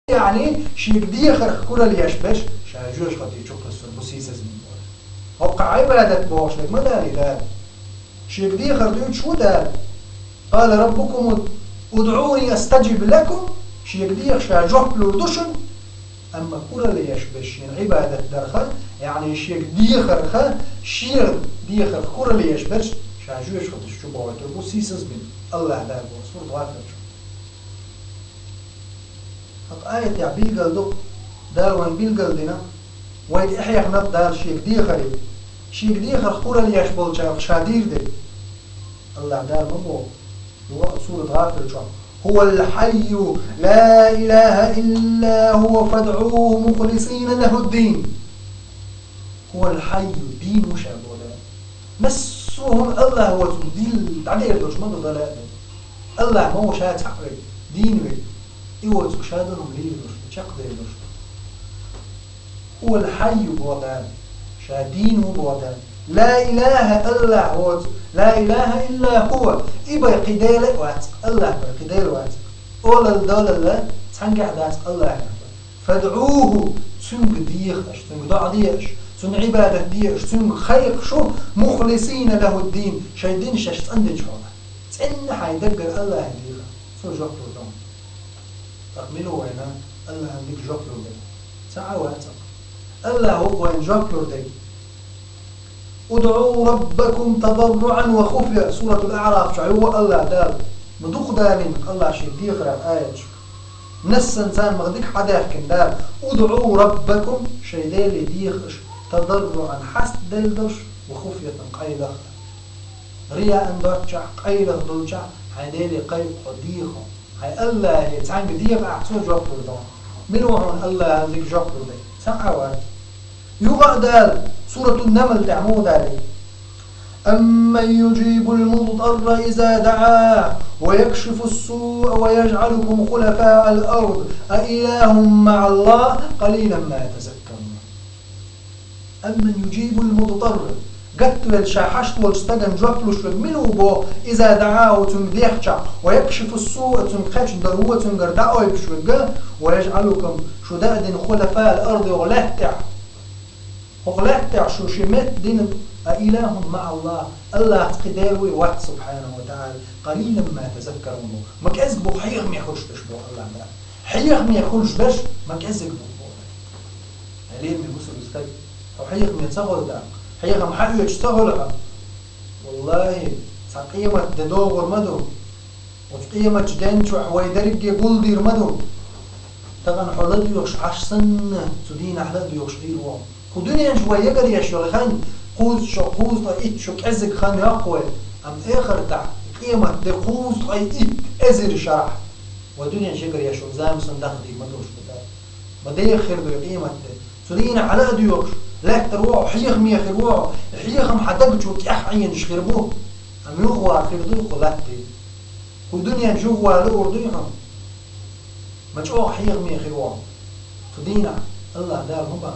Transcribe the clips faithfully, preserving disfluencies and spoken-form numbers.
яъни шега дехарх куралла еш берш ша жоьжахате чу кхуьссур бу сийсазбина боху. ХӀокху Ӏибадат бохуш дерг ма далий Дала. Шега дехар дуьйцуш ву Дала. «Къала раббукум удъуни астаджиб лакум», шега деха ша жоп лур ду шуна, амма куралла еш берш шена Ӏибадат дарха, яъни шега дехарх, шега дехарх куралла еш берш ша жоьжахаташ чу бохуьйтур бу сийсазбина, АллахӀ Дала боху сурат ГӀафир чу. ХӀокху аятехь билгал ду, Дала вайна билгал дина, вай тӀехьехнаб Дала шега дехаре, шега дехарх куралла еш болчарах ша дийр дерг. АллахӀ Дала ма боху, юха а сурат ГӀафир чохь: «ХӀувал хьаййу, ла илаха илла хӀува, фадъуху мухлисина лахӀуддин». «ХӀувал хьаййу», дийна ву ша боху Дала. Массо а хӀума АллахӀ воцург дийна дӀадер долуш ма ду Дала а. АллахӀ ма ву ша цхьаъ верг, дийна верг. И воцург ша долу хӀума лийр долуш ду, чекхдер долуш ду. «ХӀувал хьаййу», боху Дала, ша дийна ву боху Дала. «Ла илаха», АллахӀ воцу, «ла илаха илла хӀува», и бен кхин Дела а вац, АллахӀ бен кхин Дела вац. Олалла, долалла цхьаьнгахь дац АллахӀ. «Фадъуху», цуьнга деха аша, цуьнга доӀа де аша, цунна Ӏибадат де аша, цуьнга кхайкха шу, «мухлисина лахӀуддин», шайн дин шаьш цӀандинчу хьолахь. ЦӀенна хьайн даггара АллахӀе деха, цо жоп лур ду. ТӀаккха мила ву вайна АллахӀана дика жоп лур дерг? Цхьа а вац. АллахӀ ву вайна жоп лур дерг. «ادعوا ربكم تضرعا وخفية», Суратул АӀраф чохь юха АллахӀ Дала, ма дукха далийна АллахӀ шен дехаран аяташ. Нассанца ма дика хьадаьхкина Дала: «ادعوا ربكم», шайн Деле деха аша, «تضرعا», хьастаделла долуш, «وخفية», къайлаха. Рияъан доцчохь, къайлаха долчохь хьайн Деле кхайкха хьо, деха хьо. Хьайн АллахӀе цхьаьнга деха ахь, цо жоп лур ду. Мила ву хьуна АллахӀана дика жоп лур дерг? Цхьа а вац. Юха а Дала, Суратун-Намл тӀехь муха далий: «أمن يجيب المضطر إذا دعاه ويكشف السوء ويجعلكم خلفاء الأرض أإله مع الله قليلا ما تذكرون». «أمن يجيب المضطر», гатвелла ша хьашт волчу стагана жоп луш верг мила ву боху, «إذا دعاه», цуьнга дехча, «ويكشف السوء», цуьнга кхечу даро цуьнгара дӀаойбуш верг, «ويجعلكم», шу даъдина, «خلفاء الأرض», хӀокху лаьттахь. ХӀокху лаьттахь шу ши метта дина, «أإله مع الله», АллахӀца кхин Дела вуй вац, субхьанаху ва таӀала, «قليلا ما تذكرون», ма кӀезиг бу хьехаме хуьлуш берш боху АллахӀ Дала. Хьехаме хуьлуш берш ма кӀезиг бу боху. Хьалийра ме мусул стаг, хьо хьехаме ца хуьлу даккха, хьехам хьаоьцуш ца хуьлу хьо. Валлахи, цхьа къемат де догӀур ма ду. Оцу къематчу ден чохь вай дерриге гулдийр ма ду. Тахана хьо ладоьгӀуш Ӏаш санна, цу дийнахь ладоьгӀуш Ӏийр ву. Кху дуьнен чу вай ягар еш йолу хан, кхузза шо, кхузза ткъе итт шо кӀезиг хан йоккху вай, амма эхартахь, къемат де кхузза ткъе итт эзар шарахь. Вай дуьнен чу ягар еш йолу зама санна дахдийр ма ду шу. Ма деха хир ду и къемат де. Цу дийнахь хьала а доьгӀуш, лаьттара ву хьо, хьехаме хир ву хьо, хьехам хьан даг чу тӀех Ӏенаш хир бу. Амма юхавала хир дуй кху латте? Кху дуьнен чу юхавала луур дуй хьуна? Ма чӀогӀа хьехаме хир ву хьо. Цу дийнахь АллахӀ Дала хӀун бан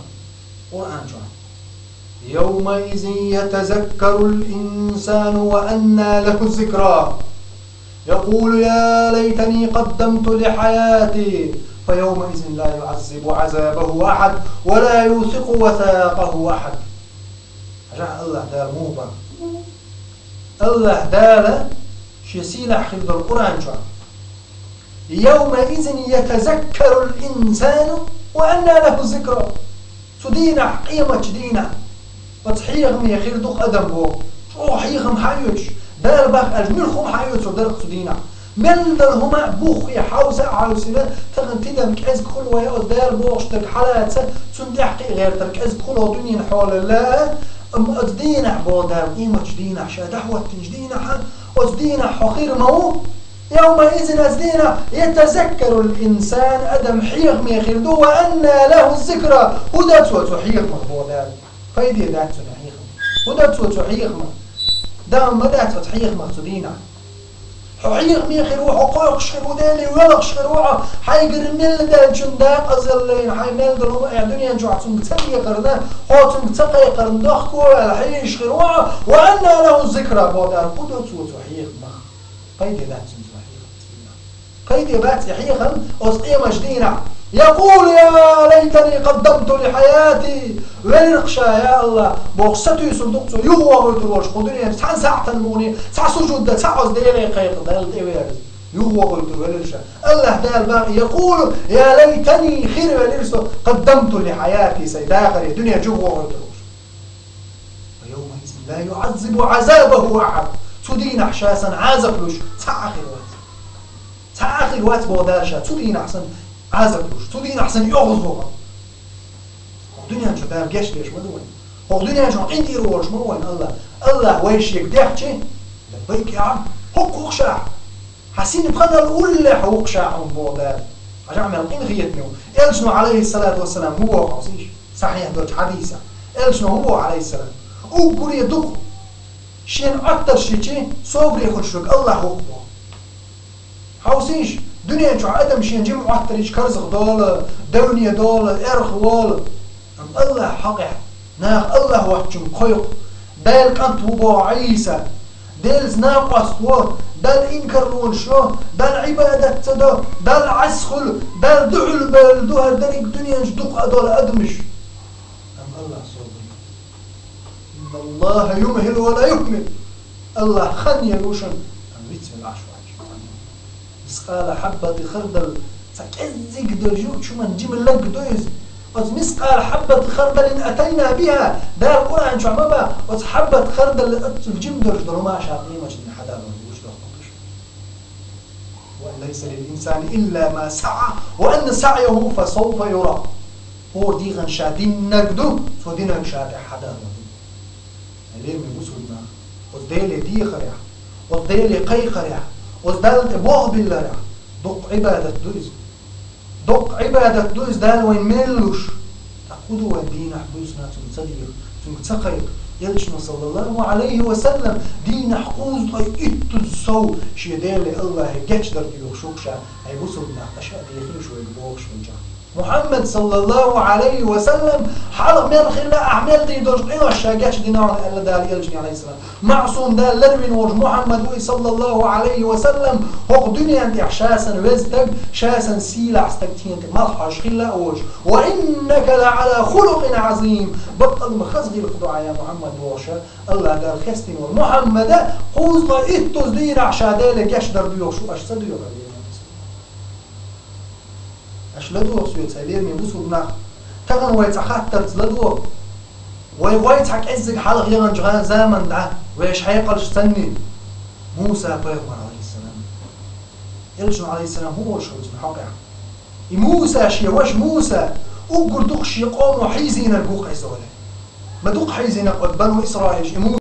Къуръан чохь: «يومئذ يتذكر الإنسان وأنى له الذكرى. يقول يا ليتني قدمت لحياتي. فيومئذ لا يعذب عذابه أحد ولا يوثق وثاقه أحد». Хьажахь, АллахӀ Дала муха бан? АллахӀ Дала шен сийлахь хир долу Къуръан чохь: «يومئذ يتذكر الإنسان وأنى له الذكرى». Цу дийнахь, къематчу дийнахь, оцу хьехаме хир ду-кх адам боху, чӀогӀа хьехам хьаоьцуш, Дала бах аьлча, муьлхха хӀума хьаоьцур дара-кх цу дийнахь. Мел долу хӀума а буххе хьовса а хьовсийна, тахана тидам кӀезиг хуьлу вай, оцу Дала бохуш дерг хьалаца, цунна тӀехь кхин а гӀертар кӀезиг хуьлу хӀокху дуьненан хьолалла а, амма оцу дийнахь боху Дала, къематчу дийнахь, ша дӀахӀоттинчу дийнахь а, оцу дийнахь хьо хир ма ву, «يومئذ», оцу дийнахь, «يتذكر الإنسان», адам хьехаме хир ду, «وأنى له الذكرى», хӀун дан цо цу хьехамах боху Дала? Пайде дац цунна хьехам. ХӀун дан цо цу хьехамах? Дан ма дац оцу хьехамах цу дийнахь. Хьо хьехаме хир ву, хьо кхойкхуш хир ву, Деле воьлхуш хир ву хьо, хьайгара мел даьллачун дакъазаллайна, хьайн мел долу хӀума а дуьнен чохь цуьнга ца дехарна, хьо цуьнга ца кхайкхарна, дохко а ваьлла хьийзаш хир ву хьо, «وأنى له الذكرى», боху Дала, хӀун дан цо цу хьехамах? Пайде дац цунна цу хьехамах цу дийнахь. Пайде бац и хьехам оцу къематчу дийнахь. يقول يا ليتني قدمت لحياتي. Велира ша, я АллахӀ, бохуш, сатуьйсур ду-кх цо, юхавогӀуьйтур волуш кху дуьненчу цхьана сахьтана мукъане, цхьа сужуд дан, цхьа оцу Деле кхайкха, Далла тӀевер. ЮхавогӀуьйтур велира ша. АллахӀ Дала боху, يقول يا ليتني, хир велира со, قدمت لحياتي, сайн дахаре, дуьненчу юхавогӀуьйтур волуш. فيومئذ لا يعذب عذابه أحد. Цу дийнахь ша санна Ӏазап луш цхьа а хир вац. Цхьа а хир вац, боху Дала, ша цу дийнахь санна Ӏазап луш, цу дийнахь санна йовза ву хьо. ХӀокху дуьнен чохь Дала гечдеш ма ду вайна. ХӀокху дуьнен чохь къинтӀера волуш ма ву вайна АллахӀ. АллахӀ вай Шега дехча, лаббайк я Ӏабд, хӀокху ву-кх ша. Хьан синпханал уллехь ву-кх ша хьуна, боху Дала. Хьажахь мел къинхетаме ву. Элчано, Ӏалайхиссалату вассалам, хӀун боху хьовсийша? Сахьихь долчу хьадисехь. Элчано хӀун боху, Ӏалайхиссалам? Уггаре дукха шена Ӏоттарш йича, собаре хуьлуш верг АллахӀ ву-кх, боху. Хьовсийша, дуьнен чохь адам шена жима Ӏоттар йича карзахдолу, девне долу, эрхаволу. Амма АллахӀ хьокъехь, наха АллахӀ воцчунна кхойкху, Делан кӀант ву боху Ӏийса, Делаца накъост во, Далла инкарлонаш йо, Далла Ӏибадат ца до, Далла Ӏеса хуьлу, Далла дуьхьал бевлла ду хӀара дерриг дуьнен чу дукха а долу адамаш. Амма АллахӀ собаре. إن الله يمهل ولا يهمل. АллахӀ хан йина ву шуна, амма вицвелла Ӏаш вац. Мискъала хьаббати хардал, цхьа кӀеззиг долу жуьгтачу хӀуманна жима лаг ду иза. Оцу мискъала хьаббати хардалин атайна биха, Дала Къуръан чохь ма боху, оцу хьаббат хардал оццул жима долуш долу хӀума ша къематдийнахь хьадалон гуш дохку. وأن ليس للإنسان إلا ما سعى وأن سعيه فسوف يرى. ХӀора дегӀан ша диннарг ду, цо динарг ша тӀехь хьадалон ду. Лераме бусулба нах, оцу Деле дехарехь, оцу Деле кхайкхарехь, оцу Далла тӀе болх билларехь, доккха Ӏибадат ду иза. Доккха Ӏибадат ду иза Дала вайна мел луш. ТӀаккха хӀун ду вайн дийнахь буьйсанна цунна ца деха, цуьнга ца кхайкха? Элчано, саллаллаху Ӏалайхи ва саллам, дийнахь кхузткъе иттаза сов шен Деле АллахӀе гечдар доьхуш ву-кх ша, хӀай бусулба нах, аша а дехийша вайга бохуш хилча. Мухьаммад, саллаллаху Ӏалайхи ва саллам, хьалха мел хилла, ахь мел дийр долчу къинош ша гечдина хьуна аьлла Дала элчане, Ӏалайхиссалам. Маъсум, Дала ларвина волчу Мухьаммад ву и, саллаллаху Ӏалайхи ва саллам, хӀокху дуьнен тӀехь ша санна веза стаг, ша санна сийлахь стаг тхена тӀе малх хьожуш хилла а волуш. وإنك لعلى خلق عظيم. Баккъалла хаза гӀиллакх ду ахь, я Мухьаммад, бохуш, АллахӀ Дала хестийна волу Мухьаммада кхузткъе иттаза дийнахь ша Деле гечдар доьхуш ву, аша ца доьху? Аша ладогӀа соьца, хӀай лераме бусулба нах. Тахана вай цхьа хаттарца ладогӀа. Вай гӀой цхьа кӀеззиг хьалха яханчу гӀа-, заман дӀа, вешан хьекъалш санний. Муса пайхамар, Ӏалайхиссалам. Элчано, Ӏалайхиссалам, хӀун волуш ву цуьнан хьокъехь? И Муса, шен ваша Муса, уггар дукха шен къомо хьийзийнарг ву-кх иза олий. Ма дукха хьийзийна-кх оцу бану Исраилаш и Муса.